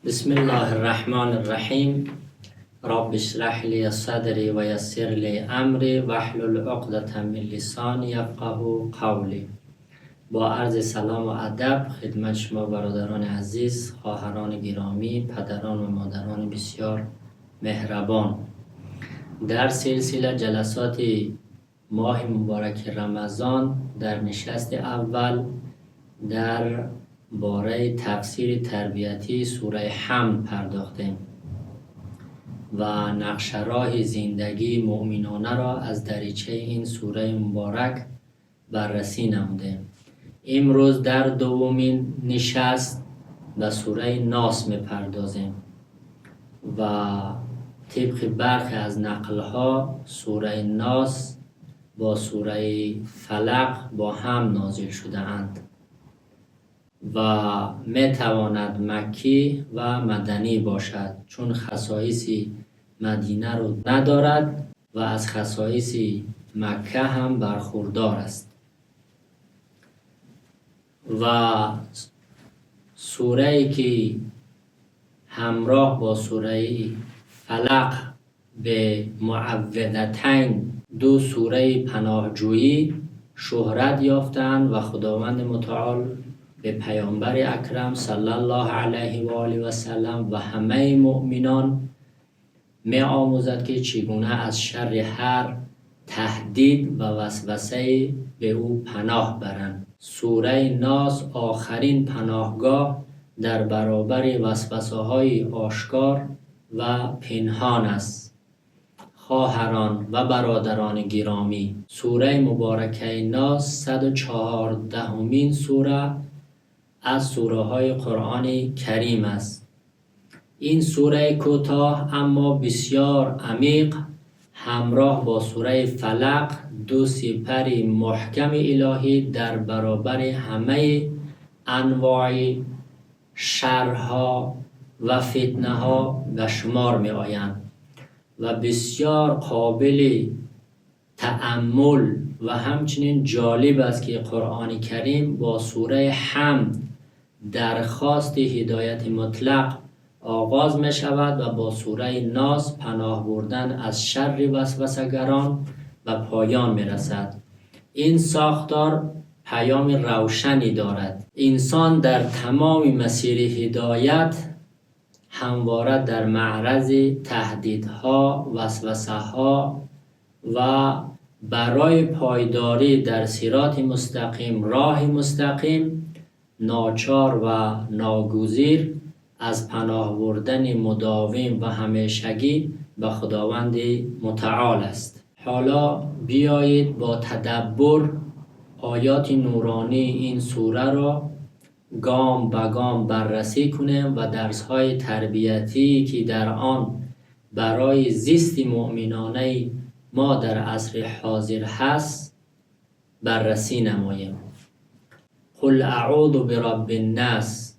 بسم الله الرحمن الرحیم. رب اشرح لی صدری و یسر لی امری واحلل عقدة من لسانی یفقهوا قولی. با عرض سلام و ادب خدمت شما برادران عزیز، خواهران گرامی، پدران و مادران بسیار مهربان، در سلسله جلسات ماه مبارک رمضان در نشست اول در باره تفسیر تربیتی سوره حمد پرداختیم و نقش راه زندگی مؤمنانه را از دریچه این سوره مبارک بررسی نمودیم. امروز در دومین نشست به سوره ناس میپردازیم و طبق برخی از نقلها سوره ناس با سوره فلق با هم نازل شده اند و می تواند مکی و مدنی باشد، چون خصایص مدینه رو ندارد و از خصایص مکه هم برخوردار است. و سوره که همراه با سوره فلق به معوذتین، دو سوره پناهجویی، شهرت یافتند و خداوند متعال به پیامبر اکرم صلی الله علیه و آله و سلم و همه مؤمنان می آموزد که چگونه از شر هر تهدید و وسوسه به او پناه برند. سوره ناس آخرین پناهگاه در برابر وسوسه های آشکار و پنهان است. خواهران و برادران گرامی، سوره مبارکه ناس 114مین سوره از سوره های قرآن کریم است. این سوره کوتاه اما بسیار عمیق همراه با سوره فلق دو سپر محکم الهی در برابر همه انواع شرها و فتنه ها به شمار می آیند و بسیار قابل تأمل و همچنین جالب است که قرآن کریم با سوره حمد درخواست هدایت مطلق آغاز می شود و با سوره ناس پناه بردن از شر وسوسه‌گران به پایان می رسد. این ساختار پیام روشنی دارد. انسان در تمام مسیر هدایت همواره در معرض تهدیدها، وسوسه‌ها و برای پایداری در صراط مستقیم، راه مستقیم، ناچار و ناگزیر از پناه بردن مداوم و همیشگی به خداوند متعال است. حالا بیایید با تدبر آیات نورانی این سوره را گام به گام بررسی کنیم و درس های تربیتی که در آن برای زیست مؤمنانه ما در عصر حاضر هست بررسی نماییم. قل اعوذ برب الناس.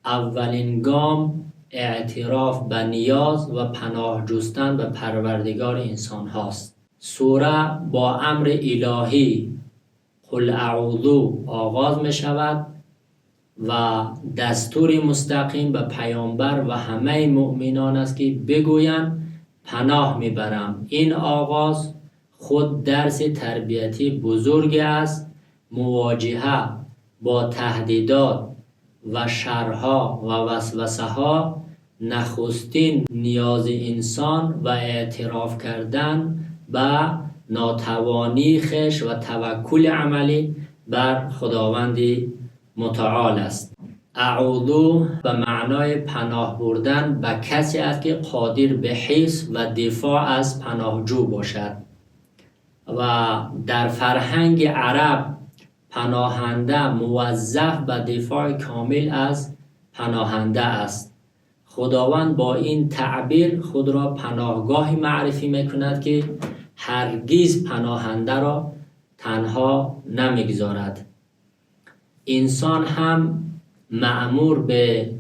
اولین گام اعتراف به نیاز و پناه جستن به پروردگار انسان هاست. سوره با امر الهی قل اعوذ آغاز می شود و دستور مستقیم به پیامبر و همه مؤمنان است که بگویند پناه میبرم. این آغاز خود درس تربیتی بزرگ است. مواجهه با تهدیدات و شرها و وسوسه ها نخستین نیاز انسان و اعتراف کردن به ناتوانی خویش و توکل عملی بر خداوند متعال است. اعوذ به معنای پناه بردن به کسی است که قادر به حفظ و دفاع از پناهجو باشد و در فرهنگ عرب پناهنده موظف به دفاع کامل از پناهنده است. خداوند با این تعبیر خود را پناهگاهی معرفی میکند که هرگز پناهنده را تنها نمیگذارد. انسان هم مأمور به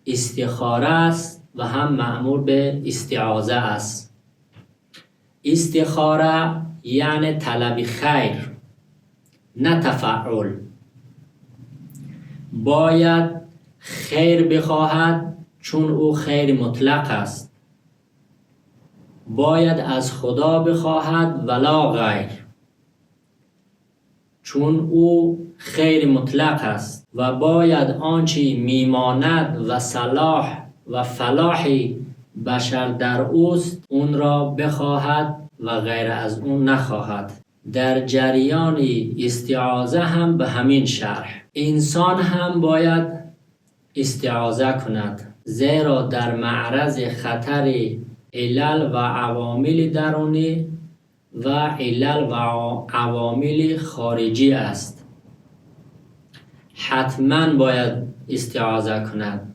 استخاره است و هم مأمور به استعاذه است. استخاره یعنی طلب خیر، نه تفعل. باید خیر بخواهد، چون او خیر مطلق است. باید از خدا بخواهد ولا غیر، چون او خیر مطلق است و باید آنچه میماند و صلاح و فلاح بشر در اوست اون را بخواهد و غیر از اون نخواهد. در جریان استعاذه هم به همین شرح انسان هم باید استعاذه کند، زیرا در معرض خطر علل و عوامل درونی و علل و عوامل خارجی است. حتما باید استعاذه کند.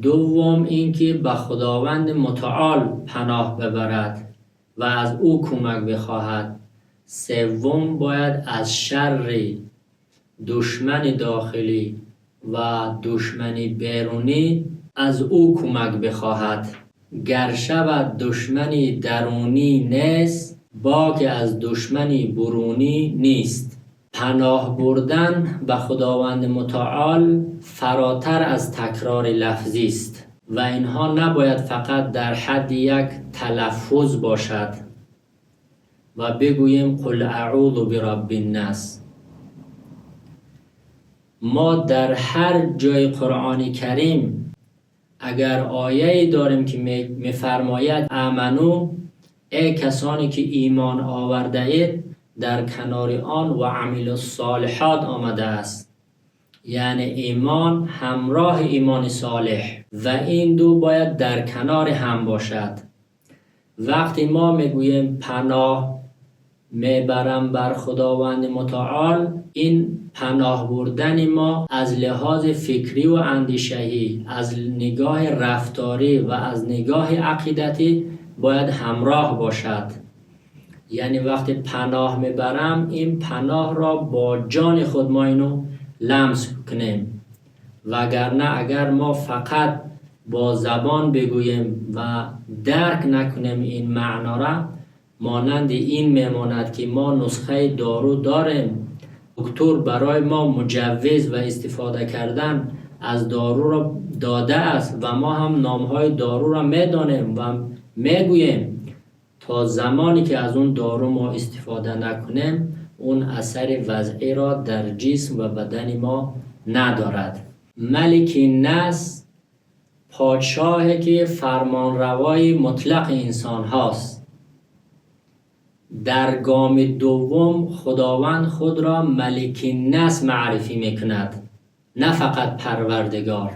دوم اینکه به خداوند متعال پناه ببرد و از او کمک بخواهد. سوم باید از شر دشمن داخلی و دشمن بیرونی از او کمک بخواهد. گر شود دشمن درونی نیست، باک از دشمن برونی نیست. پناه بردن به خداوند متعال فراتر از تکرار لفظی است و اینها نباید فقط در حد یک تلفظ باشد و بگوییم قل اعوذ برب الناس. ما در هر جای قرآن کریم اگر آیه‌ای داریم که می‌فرماید آمنو، ای کسانی که ایمان آورده اید، در کنار آن و عمل الصالحات آمده است، یعنی ایمان همراه ایمان صالح، و این دو باید در کنار هم باشد. وقتی ما میگوییم پناه میبرم بر خداوند متعال، این پناه بردن ما از لحاظ فکری و اندیشه‌ای، از نگاه رفتاری و از نگاه عقیدتی باید همراه باشد. یعنی وقتی پناه میبرم، این پناه را با جان خود ما اینو لمس کنیم، وگرنه اگر ما فقط با زبان بگوییم و درک نکنیم این معنا را، مانند این میماند که ما نسخه دارو داریم، دکتر برای ما مجوز و استفاده کردن از دارو را داده است و ما هم نامهای دارو را میدانیم و میگوییم، تا زمانی که از اون دارو ما استفاده نکنیم اون اثر وضعی را در جسم و بدن ما ندارد. ملک الناس، پادشاهی که فرمانروای مطلق انسان هاست. در گام دوم خداوند خود را ملک الناس معرفی میکند، نه فقط پروردگار،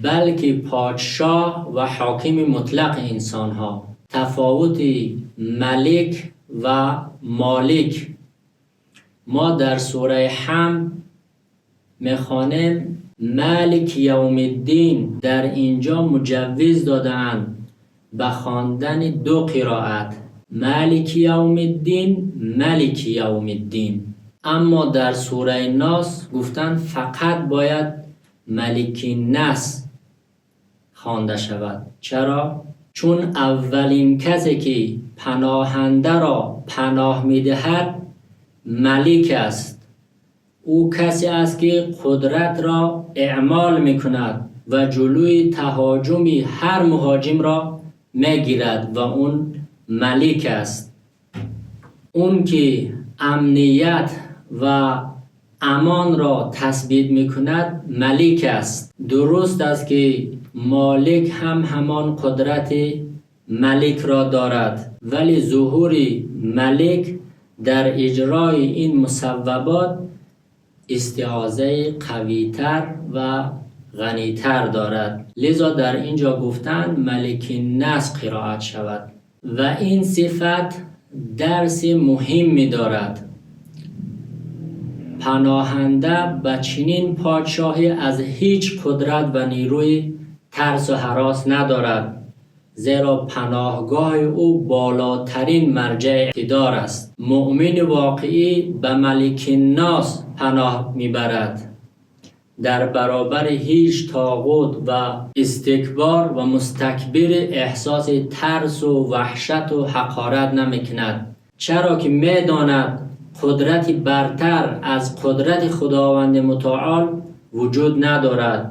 بلکه پادشاه و حاکم مطلق انسان ها. تفاوت ملک و مالک، ما در سوره حمد میخوانیم مالک یوم الدین. در اینجا مجوز داده‌اند به خواندن دو قرائت، مالک یوم الدین، ملک یوم الدین. اما در سوره ناس گفتند فقط باید ملک الناس خوانده شود. چرا؟ چون اولین کسی که پناهنده را پناه می‌دهد ملک است. او کسی است که قدرت را اعمال می‌کند و جلوی تهاجم هر مهاجم را می‌گیرد و اون ملک است. اون که امنیت و امان را تثبیت می‌کند ملک است. درست است که مالک هم همان قدرت ملک را دارد، ولی ظهور ملک در اجرای این مصوبات استعاذه قوی‌تر و غنی‌تر دارد. لذا در اینجا گفتند ملک الناس قرائت شود و این صفت درس مهمی دارد. پناهنده به چنین پادشاهی از هیچ قدرت و نیروی ترس و هراس ندارد، زیرا پناهگاه او بالاترین مرجع اقتدار است. مؤمن واقعی به ملک الناس پناه میبرد، در برابر هیچ طاغوت و استکبار و مستکبر احساس ترس و وحشت و حقارت نمیکند، چرا که میداند قدرت برتر از قدرت خداوند متعال вуҷуд надорад.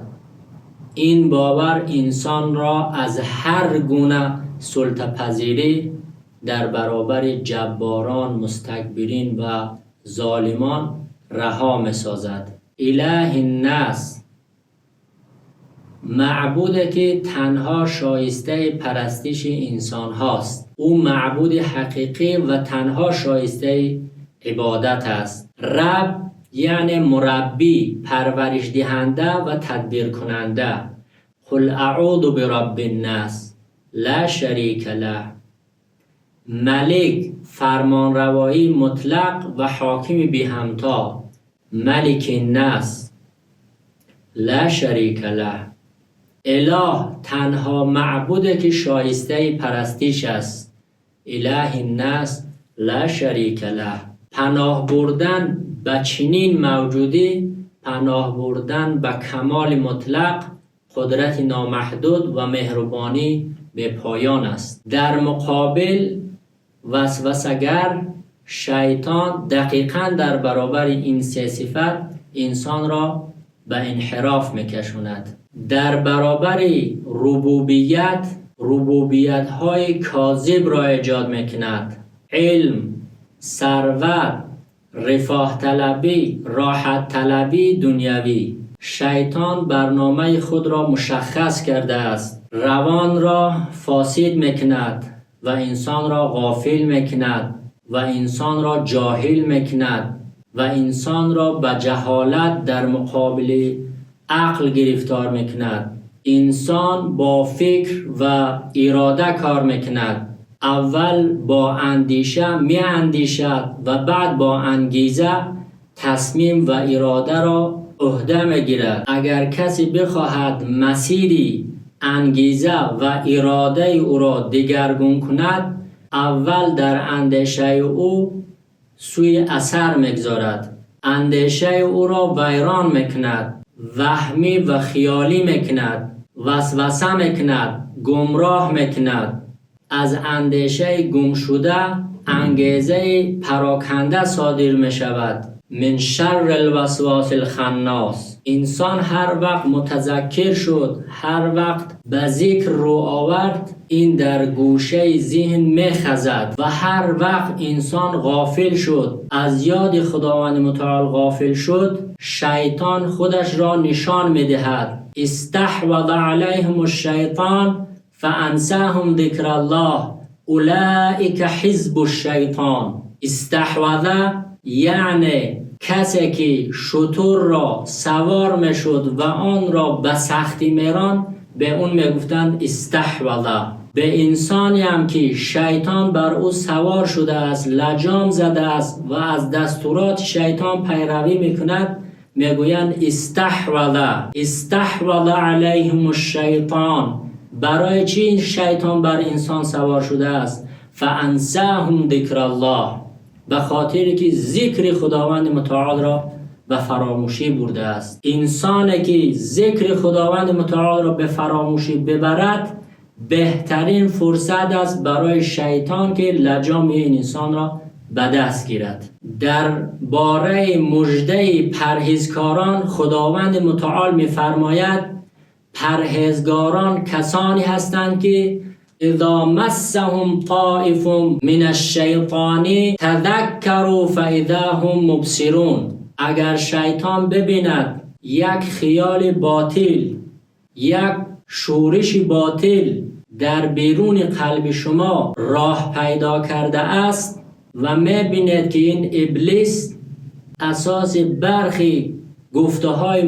Ин бовар инсонро аз ҳар гуна султапазирӣ дар баробари ҷабборон, мустакбирин ва золимон раҳо месозад. Илаҳин-нос, маъбуде ки танҳо шоистаи парастиши инсон ҳост. Ӯ маъбуди ҳақиқӣ ва танҳо шоистаи ибодат аст. Рабб яъне мураббӣ, парваришдиҳанда ва тадбиркунанда. Қул аъузу бироббин-нос, ла шарика лаҳ. Малик, фармонравоии мутлақ ва ҳокими беҳамто. Маликин-нос, ла шарика лаҳ. Илоҳ, танҳо маъбуде ки шоистаи парастиш аст. Илаҳин-нос, ла шарика лаҳ. Паноҳ бурдан ба чунин мавҷудӣ, паноҳ бурдан ба камоли мутлақ, қудрати номаҳдуд ва меҳрубонии бепоён аст. Дар муқобил васвасагар шайтон дақиқан дар баробари ин се сифат инсонро ба инҳироф мекашонад. Дар баробари рубубият, рубубиятҳои козибро эҷод мекунад. Илм, сарват, рифоҳталабӣ, роҳатталабии дунявӣ. Шайтон барномаи худро мушаххас кардааст. Равонро фосид мекунад ва инсонро ғофил мекунад ва инсонро ҷоҳил мекунад ва инсонро ба ҷаҳолат дар муқобили ақл гирифтор мекунад. Инсон бо фикр ва ирода кор мекунад. Аввал бо андеша меандешад ва баъд бо ангеза тасмим ва иродаро уҳда мегирад. Агар касе бихоҳад масири ангеза ва иродаи ӯро дигаргун кунад, аввал дар андешаи ӯ сӯи асар мегузорад. Андешаи ӯро вайрон мекунад, ваҳмӣ ва хиёлӣ мекунад, васваса мекунад, гумроҳ мекунад. Аз андешаи гумшуда ангезаи пароканда содир мешавад. Мин шаррил-васвасил ханнос. Инсон ҳар вақт мутазаккир шуд, ҳар вақт ба зикр рӯ овард, ин дар гӯшаи зеҳн мехазад ва ҳар вақт инсон ғофил шуд, аз ёди Худованди мутаол ғофил шуд, шайтон худашро нишон медиҳад. Истаҳваза алайҳимуш-шайтон фаансаҳум зикраллоҳ улоика ҳизбуш-шайтон. Истаҳваза яъне касе ки шутурро савор мешуд ва онро ба сахтӣ меронд, ба он мегуфтанд истаҳваза. Ба инсоне ҳам ки шайтон бар ӯ савор шудааст, лаҷом задааст ва аз дастуроти шайтон пайравӣ мекунад, мегӯянд истаҳваза. Истаҳваза алайҳимуш-шайтон. Барои чӣ шайтон бар инсон савор шудааст? Фаансаҳум зикраллоҳ. Ба хотире ки зикри Худованди мутаолро ба фаромӯшӣ бурдааст. Инсоне ки зикри Худованди мутаолро ба фаромӯшӣ бибарад, беҳтарин фурсат аст барои шайтон ки лаҷоми ин инсонро ба даст гирад. Дар бораи муждаи парҳезкорон Худованди мутаол мефармояд: парҳезгорон касоне ҳастанд ки اذا مسهم طائف من الشیطان تذکروا فاذا هم مبصرون. اگر شیطان ببیند یک خیال باطل، یک شورش باطل در بیرون قلب شما راه پیدا کرده است و میبیند که این ابلیس اساس برخی گفته های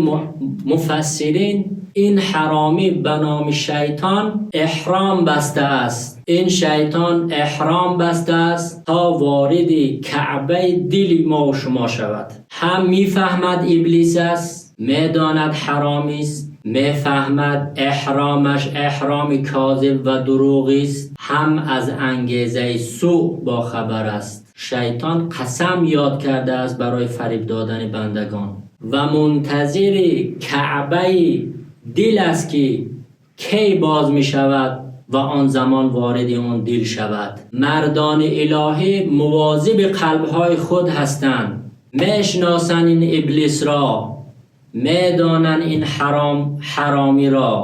مفسرین این حرامی به نام شیطان احرام بسته است. این شیطان احرام بسته است تا وارد کعبه دل ما و شما شود. هم میفهمد ابلیس است، میداند حرامی است، میفهمد احرامش احرام کاذب و دروغی است، هم از انگیزه سوء با خبر است. شیطان قسم یاد کرده است برای فریب دادن بندگان و منتظر کعبه دل است که کی باز می شود و آن زمان وارد آن دل شود. مردان الهی مواظب قلبهای خود هستند، میشناسند این ابلیس را، Медонанд ин ҳаром ҳаромиро,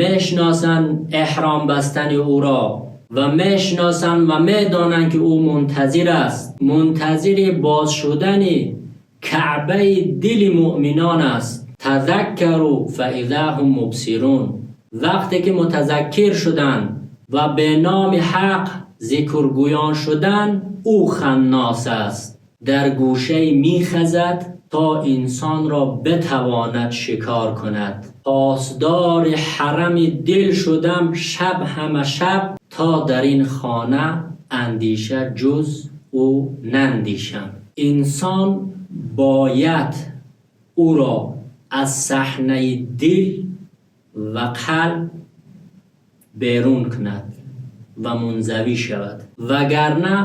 мешиносанд эҳром бастани ӯро ва мешиносанд ва медонанд, ки ӯ мунтазир аст. Мунтазири боз шудани Каъбаи дили мӯъминон аст. Тазаккару фаиза ҳум мубсирун. Вақте ки мутазаккир шуданд ва ба номи ҳақ зикргӯён шуданд, ӯ ханнос аст. Дар гӯшае мехазад то инсонро битавонад шикор кунад. Посдори ҳарами дил шудам шаб ҳама шаб, то дар ин хона андеша ҷуз ӯ нандешам. Инсон бояд ӯро аз саҳнаи дил ва қалб берун кунад ва мунзавӣ шавад, вагарна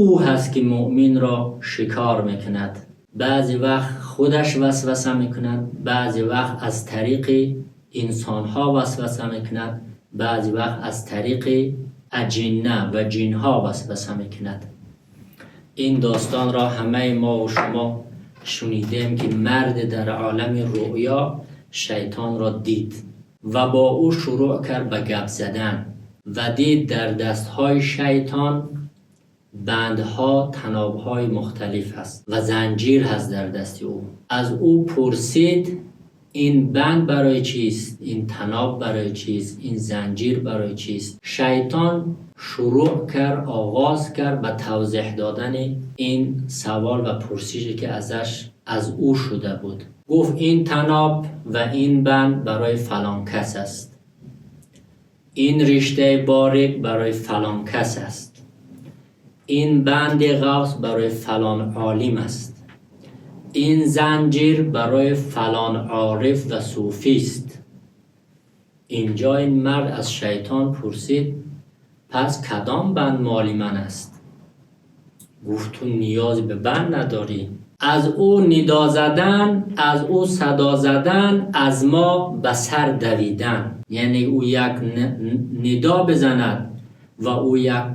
ӯ ҳаст ки мӯъминро шикор мекунад. Баъзе вақт худаш васваса мекунад, баъзе вақт аз тариқи инсонҳо васваса мекунад, баъзе вақт аз тариқи аҷинна ва ҷинҳо васваса мекунад. Ин достонро ҳамаи мо ва шумо шунидем, ки мард дар олами рӯё шайтонро дид ва бо ӯ шурӯъ кард ба гап задан ва дид дар дастҳои шайтон бандҳо, танобҳои мухталиф ҳаст ва занҷир ҳаст дар дасти ӯ. Аз ӯ пурсид: ин банд барои чист? Ин таноб барои чист? Ин занҷир барои чист? Шайтон шурӯъ кард, оғоз кард ба тавзеҳ додани ин савол ва пурсише ки аз ӯ шуда буд. Гуфт: ин таноб ва ин банд барои фалон кас аст, ин риштаи борик барои фалон кас аст, ин банди ғафс барои фалон олим аст, ин занҷир барои фалон ориф ва суфист. Инҷо ин мард аз шайтон пурсид: пас кадом банд моли ман аст? Гуфт: ту ниёз ба банд надорӣ. Аз ӯ нидо задан, аз ӯ садо задан, аз мо ба сар давидан. Яъне ӯ як нидо бизанад ва ӯ як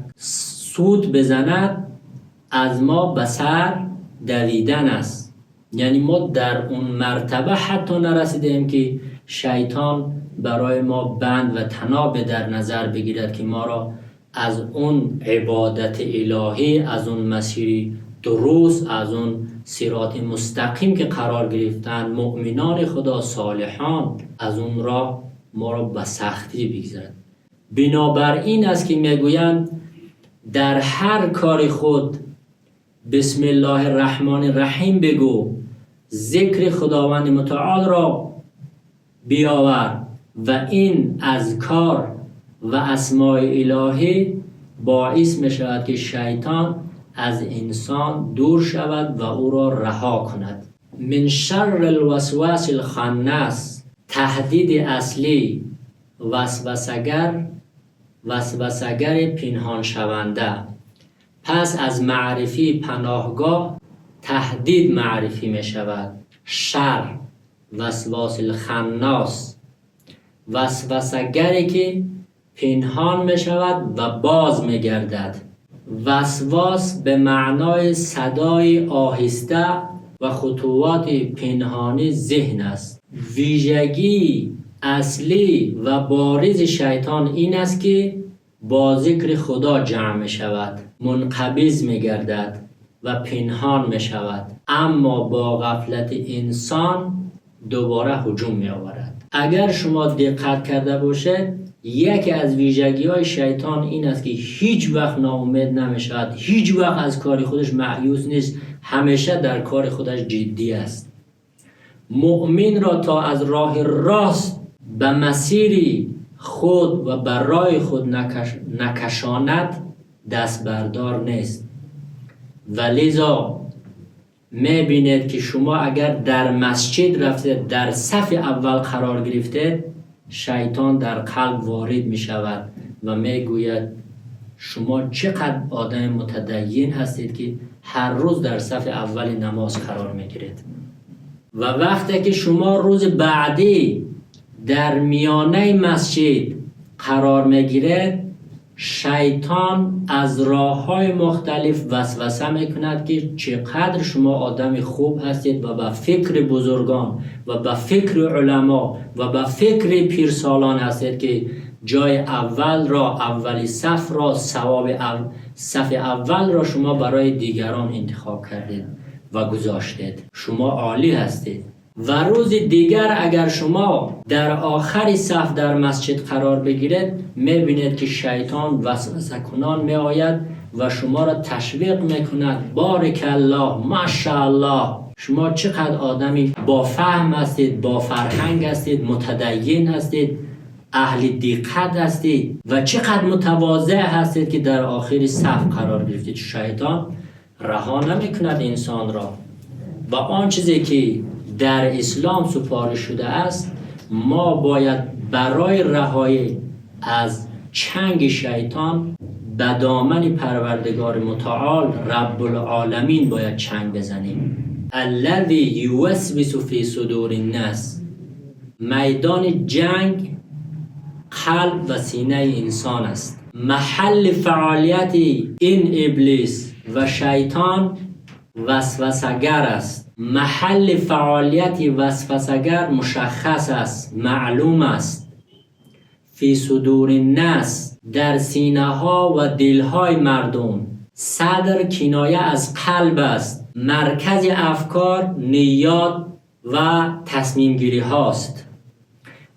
сут бизанад, аз мо ба сар давидан аст. Яъне мо дар он мартаба ҳатто нарасидаем, ки шайтон барои мо банд ва таноб дар назар бигирад, ки моро аз он ибодати илоҳӣ, аз он масири дуруст, аз он сироти мустақим ки қарор гирифтанд мӯъминони Худо, солиҳон, аз он роҳ моро ба сахтӣ бигзарад. Бинобар ин аст ки мегӯянд: дар ҳар кори худ бисмиллоҳир раҳмонир раҳим бигӯ, зикри Худованди мутаъолро биёвар ва ин азкор ва асмои илоҳӣ боис мешавад, ки шайтон аз инсон дур шавад ва ӯро раҳо кунад. Мин шаррил васвасил ханнас. Таҳдиди аслӣ васвасагар, васвасагари пинҳоншаванда. Пас аз маърифии паноҳгоҳ таҳдид маърифӣ мешавад. Шар васвасил ханнас, васвасагаре ки пинҳон мешавад ва боз мегардад. Васвас ба маънои садои оҳиста ва хутувоти пинҳонии зеҳн аст. Вижагии аслӣ ва боризи шайтон ин аст, ки бо зикри Худо ҷамъ мешавад, мунқабиз мегардад ва пинҳон мешавад, аммо бо ғафлати инсон дубора ҳуҷум меоварад. Агар шумо диққат карда бошед, яке аз вижагиҳои шайтон ин аст, ки ҳеҷ вақт ноумед намешавад, ҳеҷ вақт аз кори худаш маъюс нест, ҳамеша дар кори худаш ҷиддӣ аст. Мӯъминро то аз роҳи рост ба масири худ ва ба роҳи худ накашонад, дастбардор нест. Ва лизо мебинед, ки шумо агар дар масҷид рафтед, дар сафи аввал қарор гирифтед, шайтон дар қалб ворид мешавад ва мегӯяд: шумо чӣ қадр одами мутадайин ҳастед, ки ҳар рӯз дар сафи аввали намоз қарор мегиред. Ва вақте ки шумо рӯзи баъдӣ дар миёнаи масҷид қарор мегиред, شیطان از راه های مختلف وسوسه میکند که چقدر شما آدم خوب هستید و به فکر بزرگان و به فکر علما و به فکر پیرسالان هستید که جای اول را، اولی صف را، ثواب صف اول را شما برای دیگران انتخاب کردید و گذاشتید. شما عالی هستید. و روز دیگر اگر شما در آخر صف در مسجد قرار بگیرید، میبینید که شیطان وسوسه کنان میآید و شما را تشویق میکند: بارک الله، ماشاءالله، شما چقدر آدمی با فهم هستید، با فرهنگ هستید، متدین هستید، اهل دقت هستید و چقدر متواضع هستید که در آخر صف قرار گرفتید. شیطان رها نمیکند انسان را. و آن چیزی که در اسلام سفارش شده است، ما باید برای رهایی از چنگ شیطان به دامن پروردگار متعال، رب العالمین، باید چنگ بزنیم. الذی یوسوس فی صدور الناس. میدان جنگ قلب و سینه انسان است. محل فعالیت این ابلیس و شیطان وسوسه‌گر است. محل فعالیت وسوسه‌گر مشخص است، معلوم است. فی صدور الناس، در سینه ها و دل های مردم. صدر کنایه از قلب است، مرکز افکار، نیات و تصمیم گیری هاست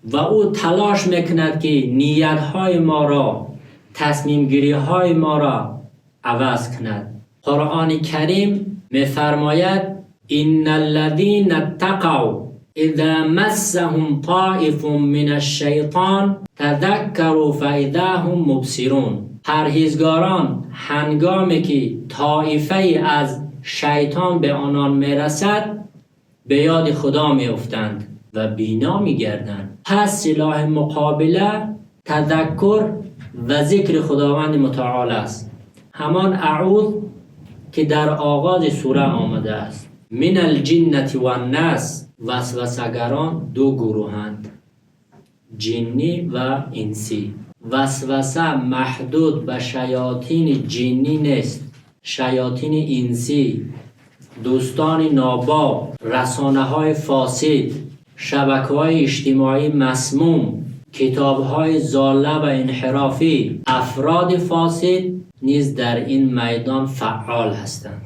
و او تلاش میکند که نیت های ما را، تصمیم گیری های ما را عوض کند. قرآن کریم میفرماید: ان الذین اتقوا اذا مسهم طائف من الشیطان تذکروا فاذا هم مبصرون. پرهیزگاران هنگامی که طایفه از شیطان به آنان میرسد، به یاد خدا میافتند و بینا میگردند. پس سلاح مقابله تذکر و ذکر خداوند متعال است، همان اعوذ که در آغاز سوره آمده است. من الجنة و الناس. وسوسه‌گران دو گروهند، جنی و انسی. وسوسه محدود به شیاطین جنی نیست. شیاطین انسی، دوستان ناباب، رسانه های فاسد، شبکه های اجتماعی مسموم، کتاب های ضاله و انحرافی، افراد فاسد نیز در این میدان فعال هستند.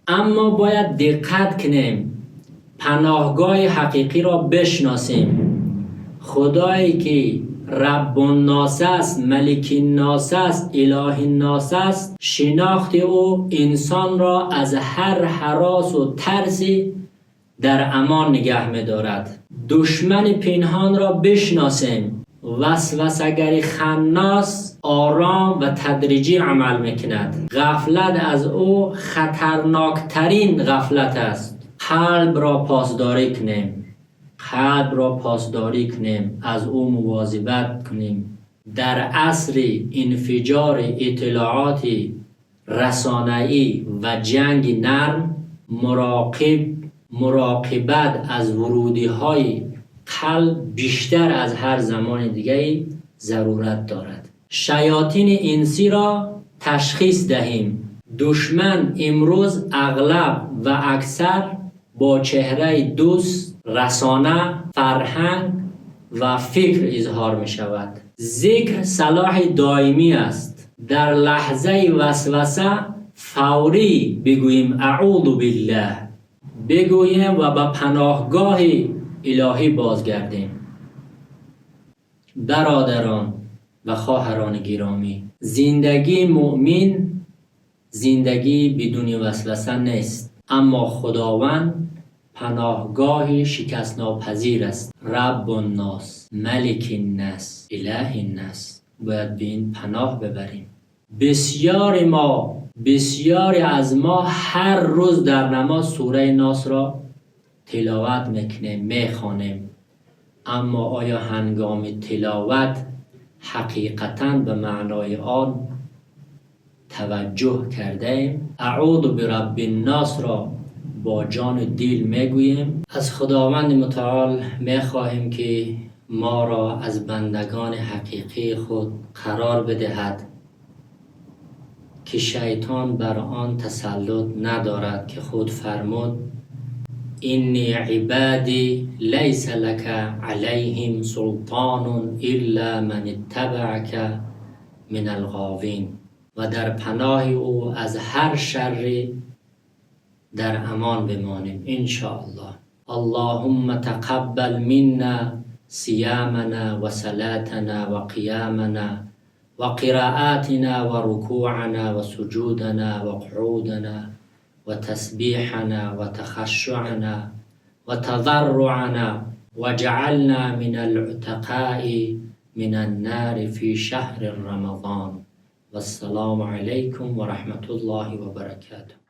اما باید دقت کنیم، پناهگاه حقیقی را بشناسیم. خدایی که رب الناس است، ملک الناس است، اله الناس است، شناخت او انسان را از هر هراس و ترسی در امان نگه می‌دارد. دشمن پنهان را بشناسیم. وسوسه‌گر خناس آرام و تدریجی عمل میکند. غفلت از او خطرناکترین غفلت است. قلب را پاسداری کنیم، قلب را پاسداری کنیم، از او مواظبت کنیم. در عصر انفجار اطلاعات رسانه‌ای و جنگ نرم، مراقبت از ورودی های قلب بیشتر از هر زمان دیگری ضرورت دارد. شیاطین انسی را تشخیص دهیم. دشمن امروز اغلب و اکثر با چهره دوست، رسانه، فرهنگ و فکر اظهار می شود. ذکر سلاح دائمی است. در لحظه وسوسه فوری بگوییم اعوذ بالله بگوییم و به پناهگاه الهی بازگردیم. برادران و خواهران گرامی، زندگی مؤمن زندگی بدون وسوسه نیست، اما خداوند پناهگاه شکست ناپذیر است. رب الناس، ملک الناس، اله الناس. باید به این پناه ببریم. بسیاری از ما هر روز در نماز سوره ناس را تلاوت میکنیم، میخوانیم، اما آیا هنگام تلاوت حقیقتا به معنای آن توجه کرده ایم؟ اعوذ برب الناس را با جان و دل میگوییم؟ از خداوند متعال میخواهیم که моро аз бандагони ҳақиқии худ қарор бидиҳад, ки шайтон бар он тасаллут надорад, ки худ фармуд: إني عبادي ليس لك عليهم سلطان إلا من اتبعك من الغاوين. Ва дар паноҳи ӯ аз ҳар шарре дар амон бимонем, иншоаллоҳ. اللهم تقبل منا صيامنا وصلاتنا وقيامنا وقراءاتنا وركوعنا وسجودنا وقعودنا وتسبيحنا وتخشعنا وتضرعنا واجعلنا من العتقاء من النار في شهر رمضان. والسلام عليكم ورحمة الله وبركاته.